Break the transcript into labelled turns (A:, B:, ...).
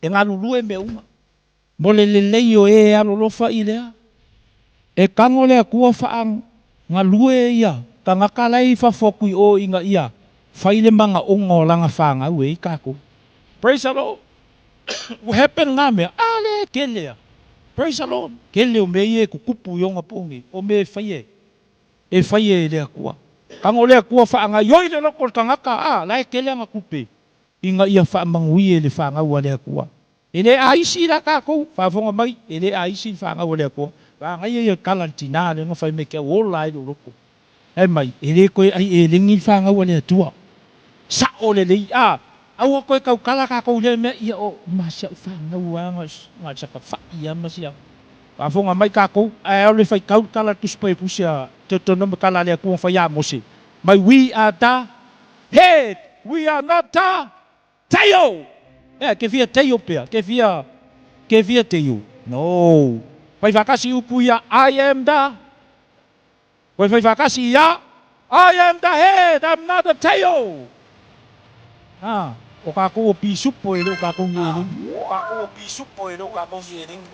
A: E galulue mea uma mo le lelei o e alolofa i lea. E tago le Atua faagalue ia tagata la e i fafo atu i o ina ia fai le manaoga o lana fanau e ai tatou. Praise the Lord. Ua happen lena mea? A lea e tele a. Praise the Lord. Tele o mea ia e tutupu i ona po nei, o mea e faia e faia e le Atua. Tago le Atua faagaioi le loto o le tagata, a la e tele ana tupe ina ia faamanuia i le fanau a le Atua. E le aisi la tatou, faafofoga mai, e le aisi le fanau a le Atua. Manaia ia le tala a le tina lea na fai mai te au ola ai lou loto. Fai mai, e le toe ai eleni le fanau a le Atua. Sao lelei, a, aua toe tautala tatou i lea mea, ia o ma si au fanau a na o le satafai a ma si au. Faafofoga mai tatou, ae alu e faitau le tala a le Tusi Paia Pusi a Deuteronome tala a le Atua na fai ia Mose, mai we are the head, we are not the tail! Ea, ke fia tail pea, ke fia, ke fia tail? No. Fai faatasi upu ia, I am the, koe fai faatasi ia, I am the head, I'm not the tail! Ha, o tatou o pisupo e le o tatou ni eleni. O tatou o pisupo e le o tatou ni eleni.